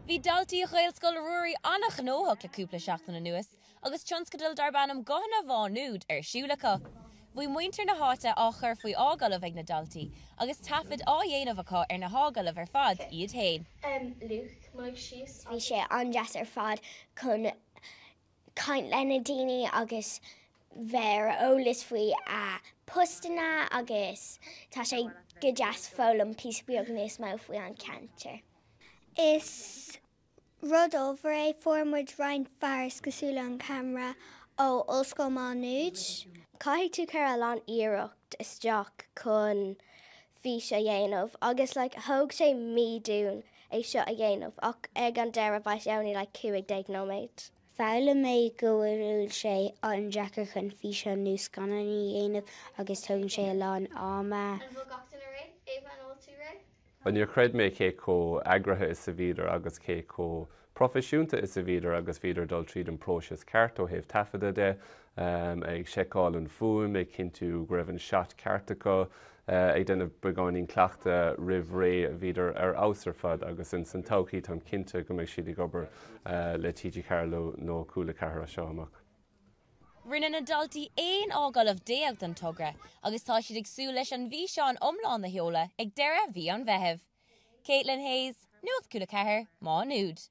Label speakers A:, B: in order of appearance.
A: Bhí daltaí Ghaelscoil Ruairí an-ghnóthach le cúpla seachtain anuas agus tionscadal darb ainm Guthanna Mhá Nuad ar siúl acu. Bhí muintir na háite á chur faoi agallamh ag na daltaí agus taifead á dhéanamh acu ar na hagallaimh ar fad iad féin.
B: Bhí sé an-deas ar fad chun caint le na daoine agus bheith ar eolas faoi a postanna agus tá sé go deas foghlaim píosa beag níos mó faoi an ceantar.
C: Is rud ollmhór é. Fuair muid roinnt fearas cosúil le an camera ó Ollscoil Má Nuad.
D: Caithfidh tú cur a lán iarracht isteach chun fís a dhéanamh agus like thóg sé mí dúinn é seo a dhéanamh ach ag an deireadh beidh sé only like 15 nóiméad.
E: Foghlaim mé go bhfuil sé an-deacair chun físeán nó scannán a dhéanamh agus tógann sé a lán ama.
F: An bhfuil gach duine réidh? Ava, an bhfuil tú réidh?
G: Bhuel, níor chreid mé cé chomh eagraithe is a bhíodar agus cé chomh proifisiúnta is a bhíodar agus bhíodar ag dul tríd an próiseas ceart ó thaobh taifeadadh de, ag seiceáil an fuaim, ag cinntiú go raibh an shot ceart acu, ag déanamh beagáinín cleachta roimh ré. Bhíodar ar fheabhas ar fad agus ins an todhchaí táim cinnte go mbeidh siad ag obair le TG4 nó Cúla 4 as seo amach.
A: Rinne na daltaí 11 agallamh don togra agus tá siad ag súil leis an bhfíseán iomlán a sheoladh ag deireadh mhí an Mheithimh. Caitlin Hayes, Nuacht Cúla 4, Má Nuad.